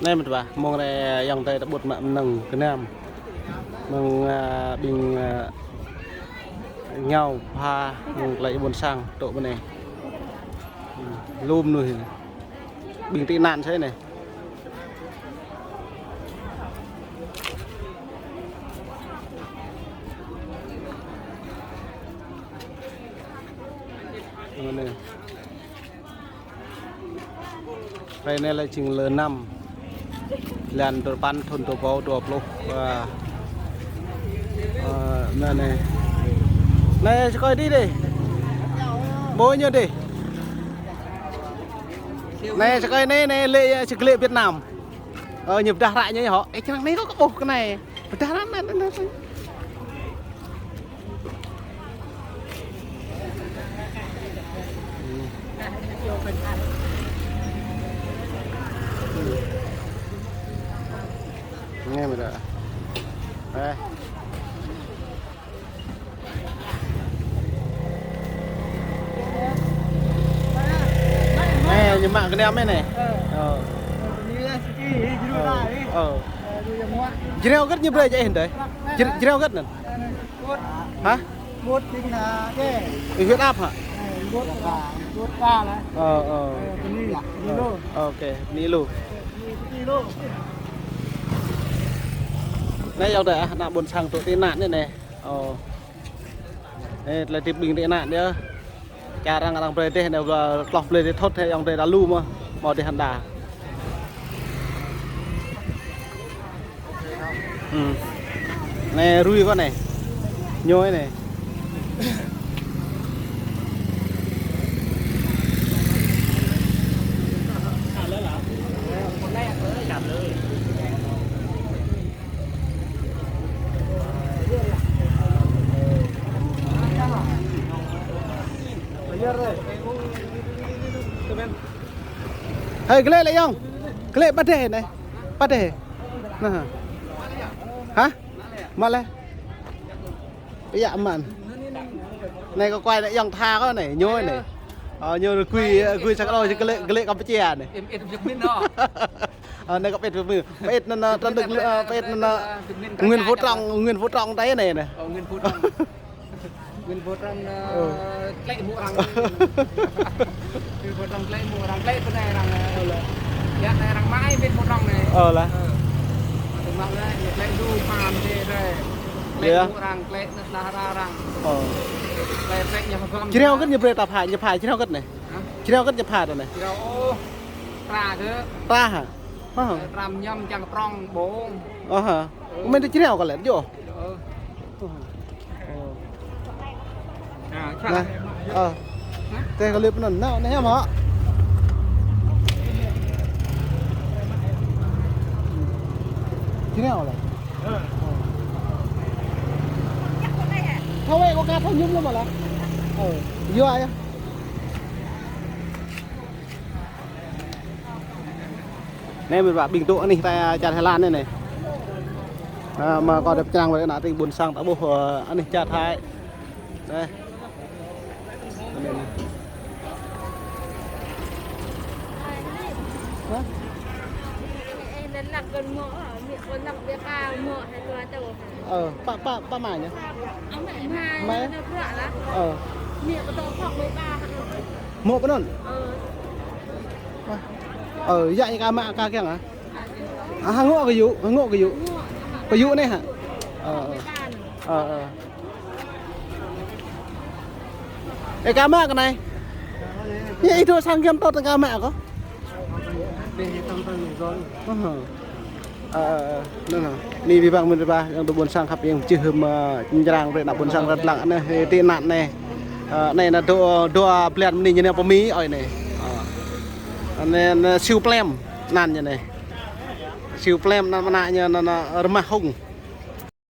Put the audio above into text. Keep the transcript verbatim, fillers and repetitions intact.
Anai mơ̆n ta ƀuh, mơ̆ng anai ayŏng adơi ta ƀuh mă mơnơ̆ng gơnam. Mơ̆ng, a, ƀing, a, ñu pha, mơ̆ng tơlơi ƀôn sang, tŏ ƀơi anai. Lŏm mơnuih. Ƀing tị nạn sơi anai. Anai. Hrơi anai lĕ jing lơ năm, blan duapăn, thun dua rơbâo dua pluh. Wah. Ơ, anai anai. Anai, sơkơi đih đih. Bơ ñu đih. Anai, sơkơi anai, anai lĕ, ơ, sơkơi lĕ Việt Nam. Ơ, ñu pơdah hră ñu hŏ. Ơ, čang anai kâo kơ ƀuh kơ anai. Pơdah anai, anai, anai. Anai mơ̆n ta. Ơ. Anai, ñu mă gơnam anai. Ơ. Ơ. Ơ. Jrao hơget ñu brơi jĕ hơdai? Jr-, jrao hơget anŭn? Hă? Huyết áp hă? Ơ, ơ. Ơ, ok, bơni lu. Anai yơh đơi, ană ƀôn sang tŏ tị nạn anai anai. Ơ. Ơ, tơlơi hơdip ƀing tị nạn yơh. Čar arăng, arăng brơi dêh anai, tloh brơi dêh thot anai, ayŏng adơi ta lu mơ̆n, hmâo dêh hơnda. Anai rui kơ anai. Ñu anai. Hơi, glaĭ lĕ ayŏng. Glaĭ pơđeh anai. Pơđeh. Anai. Hă? Mă lĕ. Pơyă mơ̆n. Anai kâo kuai anai ayŏng tha kâo anai, ñu anai. Ơ, ñu gui, gui sa kơ đôi glaĭ, glaĭ Campuchia anai. Ơ, anai kâo pơĭt pơmư̆. Pơĭt anŭn, anŭn, trăn đưk, ơ, pơĭt anŭn, anŭn. Nguyễn Phú Trọng, Nguyễn Phú Trọng tơi anai anai. Ơ, Nguyễn Phú Trọng. Nguyễn Phú Trọng, ơ, klĕ mơ̆ng arăng. Nguyễn Phú Trọng klĕ mơ̆ng arăng, klĕ pơ anai arăng, ơ, lĕ. Yua anai arăng mă Nguyễn Phú Trọng anai. Ơ, lĕ. Ơ. Tơdah lĕ, klĕ du pam dêh rai. Klĕ mơ̆ng arăng, klĕ năt lah arăng. Ơ. Klĕ, klĕ ñu pơgăm. Jrao hơget ñu brơi ta pha, ñu pha jrao hơget anai? Hă? Jrao hơget ñu pha ta anai? Jrao, ơ, tra kơ. Tra hă? Hă? Tra mơñum čang prong ƀơ̆ng. Ơ hă. Ơ. Kơ mơ̆n ta jrao kơ lĕ, yơh. Ơ. Ơ. Anai. Ơ. Tơl kơ lĕ pơ anŭn, anai, anai hă mơ̆? Jrao lĕ. Thâo wơ̆t kơ ka thâo mơñum lăm mơ̆ lĕ. Ơ. Yua yơh. Anai mơ̆n ƀing tŏ anih ta čar Thái Lan anai anai. Ơ, mơ̆ kâo dŏ pơčrang wơ̆t ană tring ƀôn sang ta ƀuh, ơ, anih čar Thái. Anai. Hă? Ơ, pă, pă, pă mă ñu? Mă. Ơ. Mă pơ anŭn? Ơ, yă ñu ka mă ka kiăng hă? Ơ, hơngŏ kơ yŭ, hơngŏ kơ yŭ. Kơ yŭ anai hă? Ơ, ơ. Ơ, ơ. Ơ, ka mă kơ anai. Yă, ih dŏ sang giăm tŏt ka mă kơ. Ơ, ơ. Ơ, ơ, ơ. Anai, anai. Anai abih bang mơ̆n ƀah, ayŏng adơi ƀôn sang khăp, ayŏng čih mă, ơ, čơrang brơi ană ƀôn sang rơ̆t lăng anai, tị nạn anai. Ơ, anai anŭn dua, dua blan mơ̆n anai ñu nao pơ Mi, ơi anai. Ơ. Anai, anai Siu Plem, anŭn ñu anai. Siu Plem anŭn mơnă ñu anŭn, anŭn Rơmah Hung.